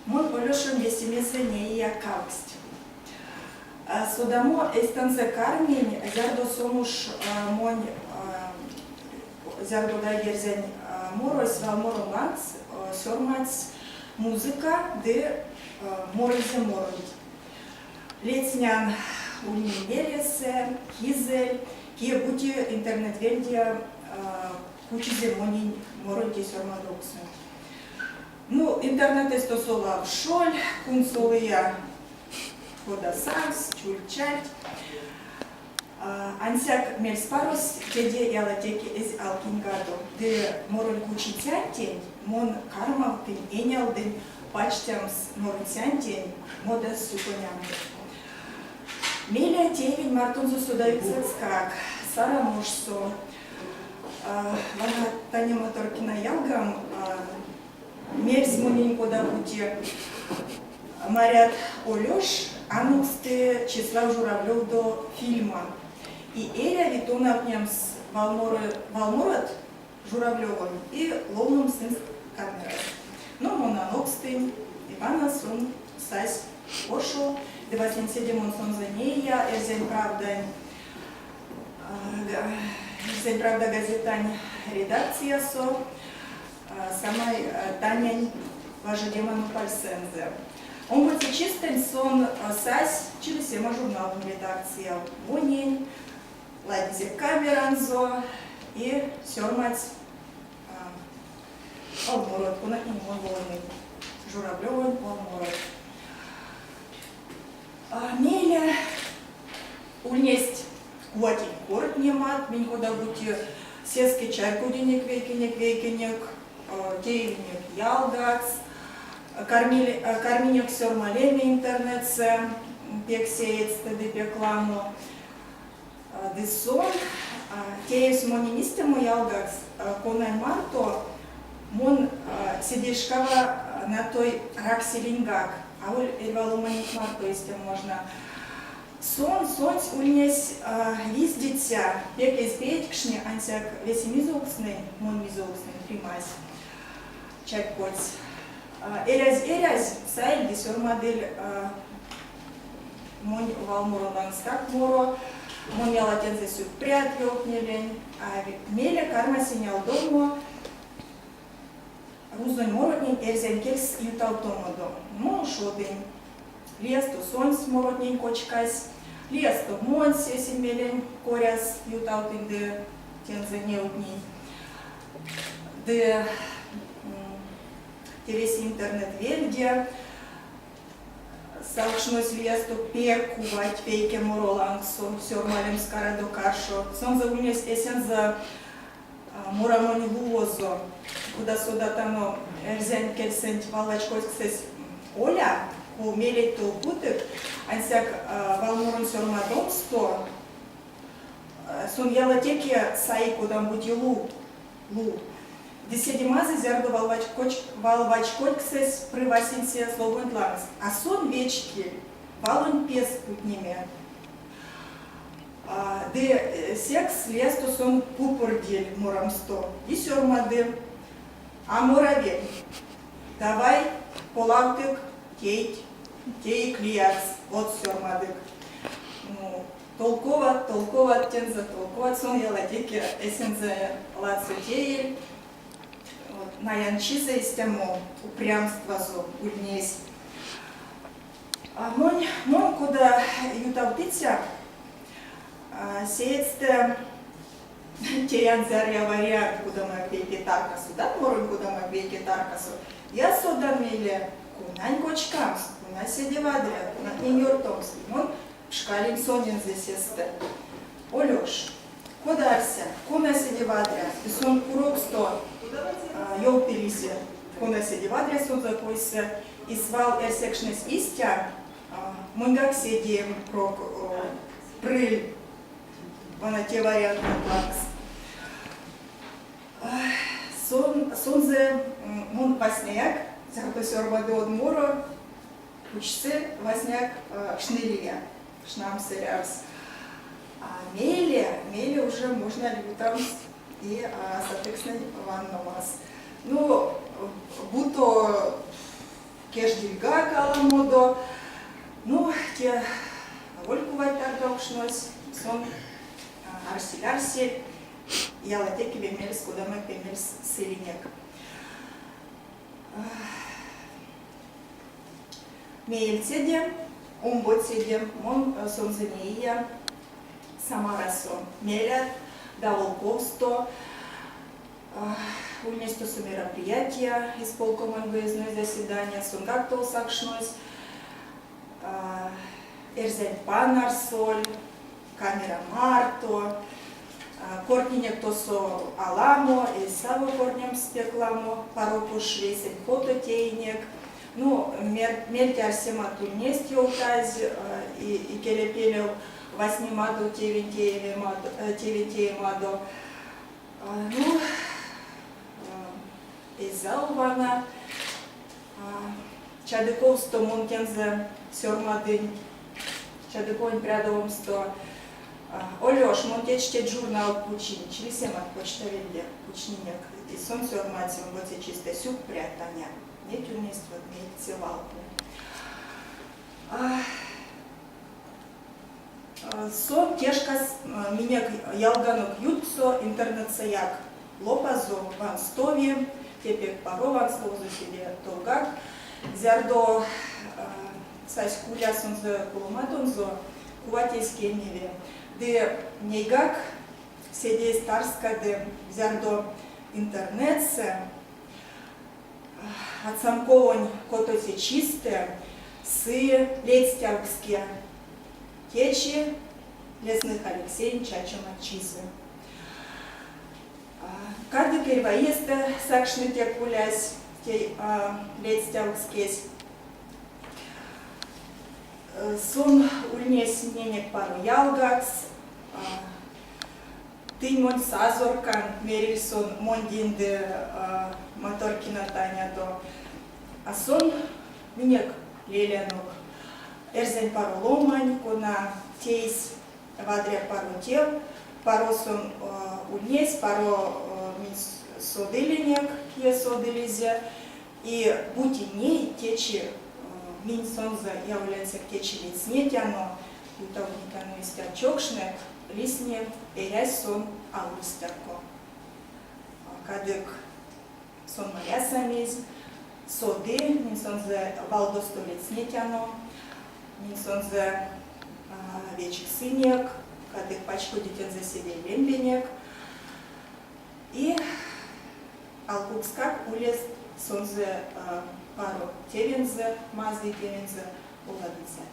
Мон Олёшонь весемезэ неия кавксть. Содамо эйстэнзэ карминь, зярдо сон уш монь зярдо гайгерзянь морось валморо лангс сёрмадсь музыка ды морызе моронть. Ледстнян, ульнинь велесэ, кизэль, кие-бути интернет вельде кучизе монень моронь те сёрмадовксонть. Ну, интернетэсь тосо лавшоль, кунсолыя кода савсь, чульть-чальть. Ансяк мельспарось теде ялатеке эзь алкиньгадо. Ды моронь кучицянтень мон кармавтынь, энялдынь пачтямс морыцянтень модас сюконямот. Мейле теевинь мартонзо содавиксэкскак, Саран ошсо. Вана Таня Моторкина ялгам мерсь монень кода-бути, марят, Олёш аноксты Числав Журавлёвдо фильма. И эряви тонавтнемс валморот Журавлёвонь и ловномс сынст камерас. Но мон анокстынь, и вана сон сась ошов, ды васенцеде мон сонзэ неия Эрзянь правдань Эрзянь правда газетань редакциясо, самай Танянь важодема нупальсэнзэ. Омбоце чистэнть сон сась Чилисема журналонь редакцияв. Монень ладизе камеранзо и сёрмадсь валморот, конатнень мон ловнынь, Журавлёвонь валморот. Мейле ульнесть куватень кортнемат, минь кода-бути сеске чарькодинек вейкенек-вейкенек, теевинек ялгакс, карминек сёрмалеме интернетсэ пек сеедьстэ ды пек ламо. Ды сон теевсь монень истямо ялгакс, конань марто мон седейшкава натой раксилиньгак, аволь эрьва ломаненть марто истя можна. Сон сонсь ульнесь виздиця, пек эзь пеедькшне, ансяк весе мизолкстнэнь, мон мизолкстнэнь примась, чарькодсь. Эрязь-эрязь саиль ды сёрмадыль Монь валморо лангскак моро, мон яла тензэ сюкпрят ёвтнилинь, а мейле кармась энялдомо рузонь моротнень эрзянь кельс ютавтомодо. Мон ушодынь. Лиясто сонсь моротнень кочкась, лиясто монсь эсень мелень коряс ютавтынь ды тензэ невтнинь. Ды те весе интернет вельде. Савкшнось лиясто пек кувать вейке моро лангсо сёрмалемс карадо-каршо. Сонзэ ульнесь эсензэ морамонь лувозо. Кода содатано, эрзянь кельсэнть валвачкодьксэсь оля, ков мелеть тов путык, ансяк валморонь сёрмадомсто сон ялатеке саи кодамо-бути лув. Лув. Ды седе мазый, зярдо валвачкодьксэсь пры васенце слогонть лангс, а сон вечки валонь пес путнеме. Ды секс лиясто сон пупордиль морамсто и сёрмады: А морави, давай полавтык, тейть, теик лиякс, од сёрмадык. Ну, Толковат, толковат тензэ, толковат, сон ялатеке эсензэ ладсо теиль. Вот, наянчизэ истямо упрямствазо ульнесь. А монь, мон кода ютавтыця, сеедьстэ теян зярыя вариант кодамояк вейке таркасо, да, моронь кодамояк вейке таркасо. Я содан мейле, конань кочкамс, кона седе вадря, конатнень ёртомс. И мон Пшкалинь сонензэ сестэ. Олёш, кода арсят, кона седе вадря, ды сон куроксто ёвтылизе, кона седе вадря сонзэ койсэ, и свал эрсекшнесь истя, моньгак седеем прок прыль вана те вариантонть лангс. Сон, сонзэ мон васняяк, зярдо сёрмады од моро, Кучсы васняк шнылия, шнамс эрявсь. А мейле, мейле уже можно ютамс и асатыкснэнь ванномас. Ну, буто Кеждильгак аламодо. Ну, те аволь кувать таргавкшнось, сон арсиль-арсиль, ялатеке ве мельс, кодамо ве мельс сылинек. Меельцеде, омбоцеде мон сонзэ неия Самарасо. Мелят, даволковсто ульнесь тосо мероприятия, исполкомонь выездной заседания, сонгак толсакшнось. Эрзянь панарсоль, камера марто. Кортнинек тосо аламо, эзь саво корнемс пек ламо, паро куш вейсэнь фото теинек. Ну, мельть арсемат ульнесть ёвтазь икелепелев вастнемадо, тевень теемадо. Ну, эзь саво вана. Чадыковсто мон тензэ сёрмадынь, чадыковонь прядовомсто. Олёш, мон теть журнал кучинь, Чилисемат почта вельде кучнинек. И сон сёрмадсь омбоце чистэ сюкпря, Таня. Неть ульнесть вот меельце валтнэ. Сон те шкас минек ялганок ютксо интернетсэяк лопазо ванстови, те пек паро ванстовозо седе товгак. Зярдо сась куля сонзэ куломадонзо, кувать эзь кемеве. Ды нейгак седеесь тарскады, зярдо интернетсэ Ацамковонь котоце чистэ сы ледстявкске течи Лесных Алексеень чачома чизэ. Кадык эрьва иестэ сакшны те кулясь, те ледстявкскесь. Сон ульнесь миненек паро ялгакс. Тынь монь сазоркан, мериль сон монь ды Маторкина Танядо. А сон минек лелянок, эрзянь паро ломань, кона тейсь вадря паро тев, паро сон ульнесь, паро минь содылинек, кие содылизе. И бути ней течи минь сонзэ яволянсек течи ледстнетяно, ютавтнетяно истят чокшне, Лисни, эрясь сон аволь стяко. Кадык сон марясамизь, соды, минь сонзэ валдосто ледстнетяно, минь сонзэ вечксынек, кадык пачкоди тензэ седей лембенек. И алкукскак улест сонзэ паро тевензэ, мазый тевензэ поладыцят.